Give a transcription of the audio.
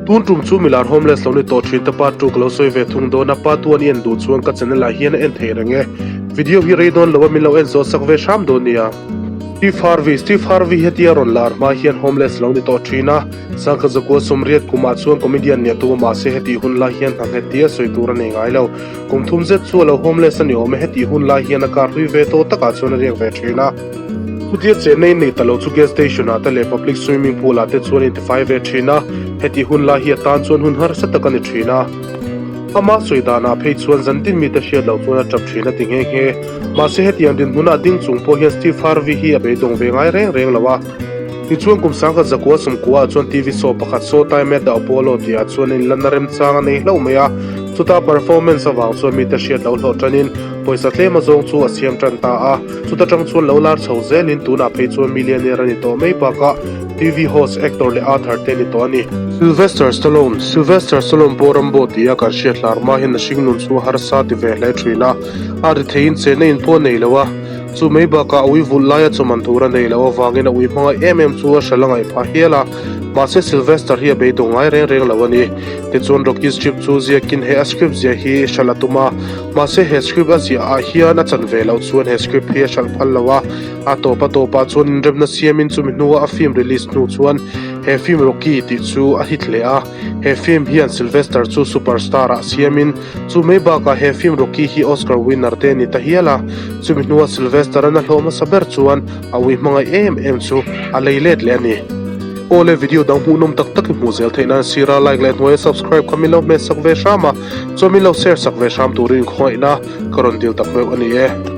Tun tum chu milar homeless lo ni tawh thin te part 2 ka lo sawi ve thung dawn a, part 1 i en duh chuan ka channel ah hian a en thei reng e. Video hi rei dawn lo a min lo en zawh sak ve hram dawn nia. Steve Harvey, Steve Harvey hetia rawn lar hma hian homeless lo ni tawh thin a, Sangkhat zakua sawmriat kumah chuan comedian nia tum a mahse hetih hun lai hian hna nghet tia sawi tur a nei ngai lo. Kum thum zet chu a lo homeless a ni awm e, hetih hun lai hian a car hlui ve tawh takah chuan a riak ve thin a. Chutia chenna in nei ta lo chu gas station ah te leh public swimming pool ah te chuan a intifai ve thin a, hetih hun lai hi a tan chuan hun harsa tak a ni thin a. Ama sawi danah phei chuan zantin mite hriat loh chuan a tap thin a ti nghe nghe. Mahse hetiang dinhmunah ding chung pawh hian Steve Harvey hi a beidawng ve ngai reng reng lo a. Tichuan kum sangkhat zakua sawmkua ah chuan TV show pakhat Show Time at the Apollo tih ah chuan inlanna remchang a nei hlauh mai a. Chuta performance avang chuan mite hriat lo hlawh tanin pawisa tlem azawng chu a siam tan ta a. Chuta tang chuan lo lar chho zelin tunah phei chuan millionaire a ni tawh mai bakah TV host, actor leh author te a ni tawh a ni. Sylvester Stallone, Sylvester Stallone pawh Rambo tia kan hriat hlar hma hian a hringnun chu a harsa ti ve hle thin a, a ri theiin chenna in pawh a nei lo a. Chu mai bakah a ui vulh laia chawman tur a nei loh avangin a ui hmangaih em em chu a hral a ngaih phah hial a, mahse Sylvester hi a beidawng ngai reng reng lo a ni. Tichuan Rocky script chu ziakin he a script ziah hi hral a tum a, mahse he script a ziah ah hian a chan ve loh chuan he script hi a hralh phal lo a, a tawp a tawpah chuan inremna siamin chumi hnua a film release hnu chuan he film Rocky tih chu a hit hle a, he film hian Sylvester chu superstar ah siamin Chu mai bakah he film Rocky hi Oscar winner te a ni ta hial a, chumi hnua Sylvester an a hlawh hmasa ber chuan a ui hmangaih em em chu a lei let leh a ni. Aw le video dang hmuhnawm tak tak i hmuh zel theih nan sira like leh hnuaia subscribe kha min lo hmet sak ve hram a, chuan min lo share sak ve hram turin khawngaihna ka rawn dil tak meuh a ni e.